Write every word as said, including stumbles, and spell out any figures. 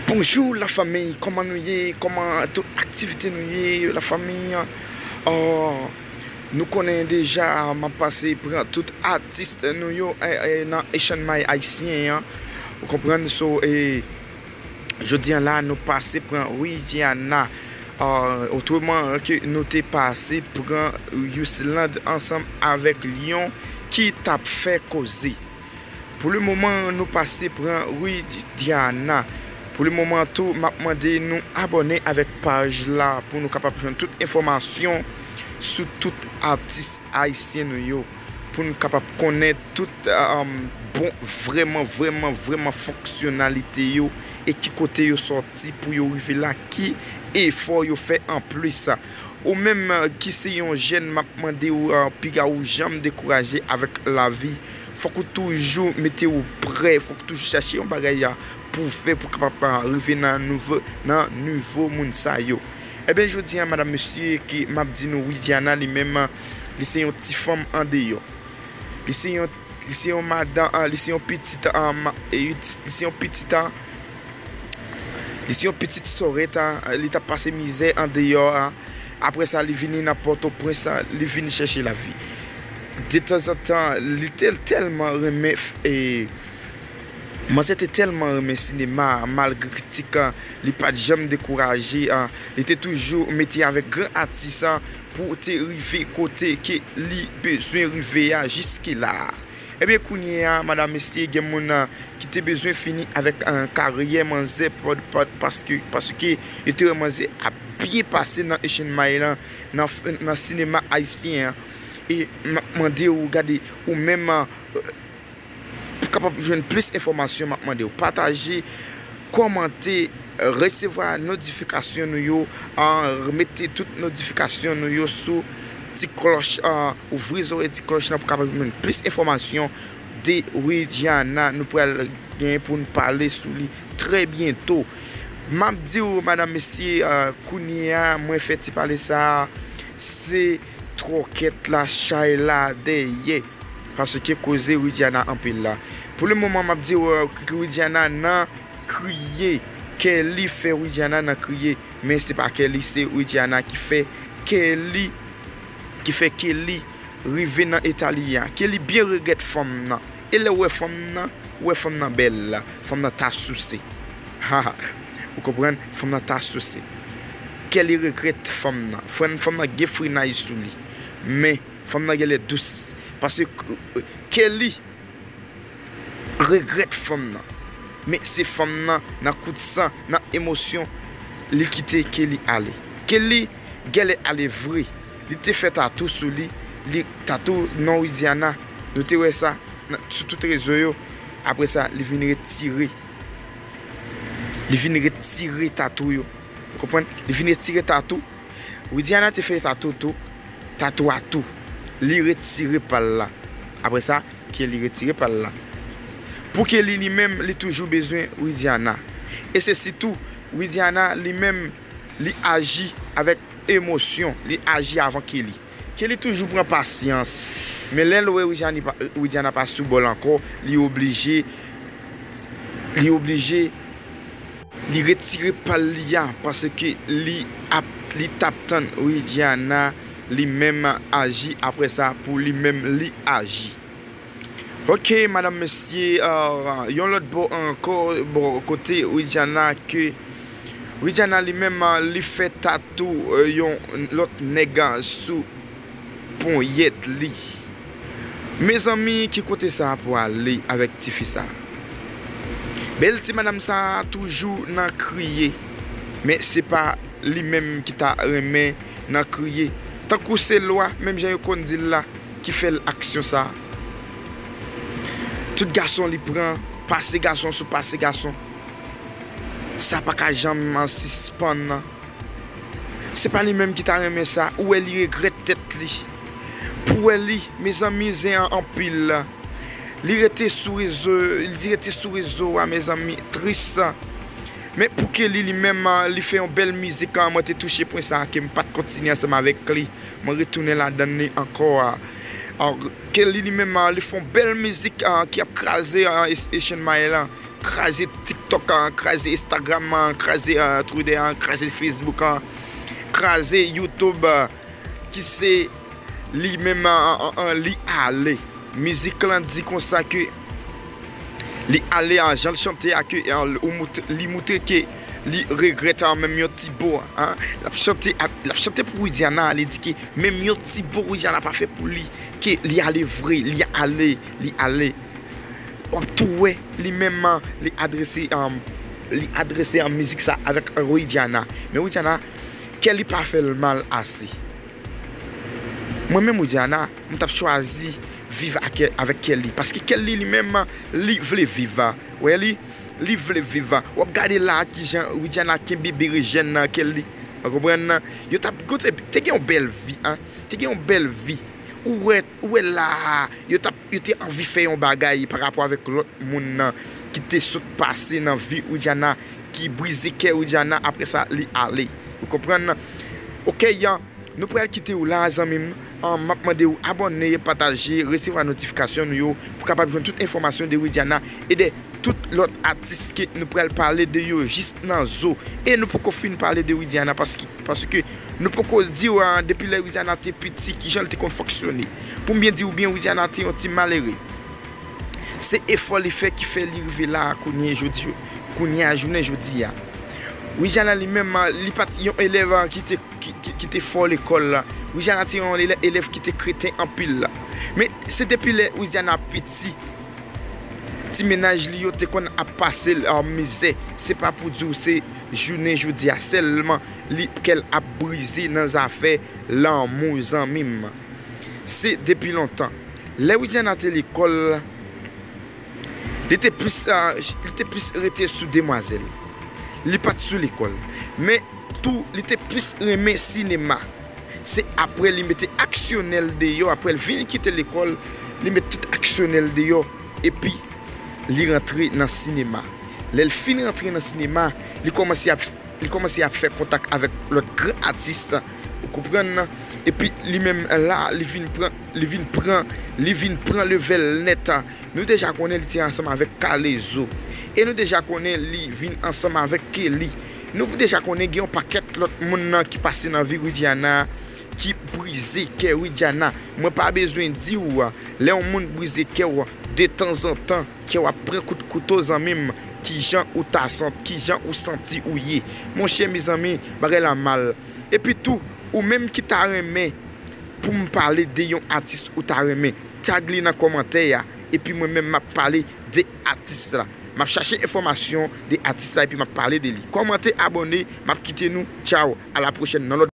Bonjou lafanmi, kòman nou ye? Kòman tout aktivite nou ye lafanmi? Ò, nou konnen deja, m ap pase pran tout atis nou yo, eh, eh, nan Echanmay Ayisyen an. Ou konprann? So, eh, jodi a la, nou pase pran Widiana. Ò, otreman ke nou te pase pran Yusland ansanm avèk Lyon ki t ap fè koze. Pou le moman, nou pase pran Widiana. Pou le moman tou, m ap mande nou abòne avèk paj la pou nou kapab jwenn tout enfòmasyon sou tout atis ayisyen nou yo. Pou nou kapab konnen tout, um, bon, vrèman, vrèman, vrèman fonksyonalite yo e ki kote yo sòti pou yo rive la, ki efò yo fè anplis. Ou menm, eh, ki se yon jèn, m ap mande w, eh, piga ou janm dekouraje avèk lavi. Fòk ou toujou mete w prè, fòk ou toujou chache yon bagay, ah, pou w fè, pou w kapab, ah, rive nan nouvo, nan nivo moun sa yo. Ebyen, jodi a, madanm, mesye, ki m ap di nou, Widiana li menm, li se yon ti fanm andeyò. Li se yon, li se yon madan, ah, li se yon pitit, ah, ma-, e, li se yon pitit, ah, li se yon pitit sòrèt, ah, li t ap pase mizè andeyò, ah. Apre sa, li vini nan Pòtoprens, ah, li vini chèche lavi. De tanzantan, li te tèlman renmen f-, e, manzè te tèlman renmen sinema, malgre kritik, ah, li pa t janm dekouraje, ah, li te toujou mete avèk gran atis, ah, pou te rive kote ke li bezwen rive a jiske la. Ebyen, kounye a, madanm, mesye, gen moun, ah, ki te bezwen fini avèk, ah, karyè manzè pa-, pa-, paske, paske yo te wè manzè ap byen pase nan Echanmay lan, nan f-, nan sinema ayisyen an. E m ap mande w, gade, ou menm, ah, pou kapab jwenn plis enfòmasyon, m ap mande w pataje, kòmante, resevwa notifikasyon nou yo, ah, mete tout notifikasyon nou yo sou ti klòch, ah, ouvri zòrèy ti klòch lan pou kapab jwenn plis enfòmasyon de Widiana. Nou pral gen pou n pale sou li trè byento. M ap di w, madanm, mesye, ah, kounye a, mwen fè ti pale sa a, se twòkèt la, chay la dèyè. Paske koze Widiana anpil la. Pou le moman, m ap di w, euh, Widiana nan kriye. Kelly fè Widiana nan kriye. Men se pa Kelly, se Widiana ki fè Kelly, ki fè Kelly rive nan eta li a. Kelly byen regrèt fanm nan. E lè w wè fanm nan, ou wè fanm nan bèl la. Fanm nan ta souse. Ou konprann? Fanm nan ta souse. Kelly regrèt fanm nan. Fanm, fanm nan gen frenay sou li. Men, fanm nan genlè dous. Paske Kelly regrèt fanm nan. Men se fanm nan, nan kout san, nan emosyon, li kite Kelly ale. Kelly genlè ale vre. Li te fè tatou sou li, li tatou non Widiana. Nou te wè sa nan, sou tout rezo yo. Apre sa, li vin retire. Li vin retire tatou yo. Ou konprann? Li vin retire tatou. Widiana te fè tatou tou, tatou a tou. Li retire pa l la. Apre sa, Kelly retire pa l la. Pou Kelly li menm, li toujou bezwen Widiana. E se sitou, Widiana li menm, li aji avèk emosyon, li aji avan Kelly. Kelly toujou pran pasyans. Men lè l wè Widiana pa, Widiana pa sou bòl ankò, li oblije, li oblije li retire pa l li a, paske li ap, li t ap tann Widiana li menm aji, apre sa, pou li menm li aji. Ok, madanm, mesye, euh, yon lòt bò ankò, bò kote Widiana, ke Widiana li menm, euh, li fè tatou, euh, yon lòt nèg, euh, sou ponyèt li. Mezanmi, ki kote sa a pou ale avèk tifi sa a? Bèl ti madanm sa a toujou nan kriye. Men se pa li menm ki ta renmen nan kriye. Tankou se lwa, menm jan yo konn di l la, ki fè l aksyon sa a. Tout gason li pran, pase gason sou pase gason. Sa pa ka janm sispann. Se pa li menm ki ta renmen sa. Ou wè li regrèt tèt li. Pou wè li, mezanmi, zen an anpil. Li rete sou rezo, li rete sou rezo a, mezanmi, tris. Men pou Kelly li menm, li fè yon bèl mizik, mwen te touche pwen sa ke m pa t kontinye ansanm avèk li. Mwen retounen ladann li ankò. Kelly li menm, li fè yon bèl mizik ki ap kraze Echanmay lan. kraze TikTok an, kraze Instagram an, kraze uh, Twitter an, kraze Facebook an, kraze YouTube an, ki se li menm an, an, an, li ale. Mizik lan di konsa ke li ale an jan l chante a ke an, ou mout- li moutre ke li regrèt an menm yon ti bo an. L ap chante ap- l ap chante pou Widiana, li di ke menm yon ti bo Widiana pa fè pou li, ke li ale vre, li ale, li ale. W ap tou wè li menm an, li adrese an, li adrese an mizik sa avèk Widiana. Men Widiana, kè li pa fè l mal ase. Mwen menm Widiana, m t ap chwazi viv ak avèk Kelly. Paske Kelly li menm, li vle viv. Wè li, li vle viv. W ap gade la kijan Widiana kenbe berejèn nan Kelly. Ou konprann? Yo t ap goute, te gen yon bèl vi, an. Te gen yon bèl vi. Ou wè, ou wè la, yo t ap, yo te anvi fè yon bagay pa rapò avèk lòt moun nan ki te sot pase nan vi Widiana, ki brize kè Widiana, apre sa, li ale. Ou konprann? Ok, an, nou pral kite w la, zanmi m. An, m ap mande w abòne, pataje, resevwa notifikasyon nou yo pou kapab jwenn tout enfòmasyon de Widiana e de tout lòt atis ke nou pral pale de yo jis nan zo. E nou poko fin pale de Widiana paske, paske nou poko di w, ah, depi lè Widiana te piti, kijan l te konn fonksyone. Pou m byen di w byen, Widiana te yon ti malere. Se efò li fè ki fè li rive la a kounye jodi, kounye a jounen jodi a. Widiana li menm, li pa t yon elèv ki te, ki, ki, ki te fò lekòl la. Widiana te yon elè- elèv ki te kreten anpil la. Men se depi lè Widiana piti, ti mennaj li yo te konn ap pase l an mizè. Se pa pou di w se jounen jodi a sèlman li kè l ap brize nan zafè lanmou, zanmi m. Se depi lontan. Lè Widiana te lekòl, li te plis, ah, li te plis rete sou demwazèl. Li pa t sou lekòl. Men tou, li te plis renmen sinema. Se apre li mete aksyonè l deyò, apre l fin kite lekòl, li met tout aksyonè l deyò, epi li rantre nan sinema. Lè l fin rantre nan sinema, li kòmanse ap, li kòmanse ap fè kontak avèk lòt gran atis, ou konprann? Epi li menm la, li vin pran, li vin pran, li vin pran levèl nèt. Nou deja konnen li te ansanm avèk K-Lezo. E nou deja konnen li vin ansanm avèk Kelly. Nou deja konnen gen yon pakèt lòt moun nan ki pase nan vi Widiana, ki brize kè Widiana. Mwen pa bezwen di w, lè yon moun brize kè w, detanzantan, kè w ap pran kout kouto, zanmi m, kijan ou ta sant, kijan ou santi ou ye. Monchè, mezanmi, bagay la mal. Epi tou, ou menm ki ta renmen pou m pale de yon atis ou ta renmen, tag li nan kòmantè a, epi mwen menm m ap pale de atis la. M ap chache enfòmasyon de atis la, epi m ap pale de li. Kòmante, abòne, m ap kite nou. Tchaw, a la pwochèn nan lòt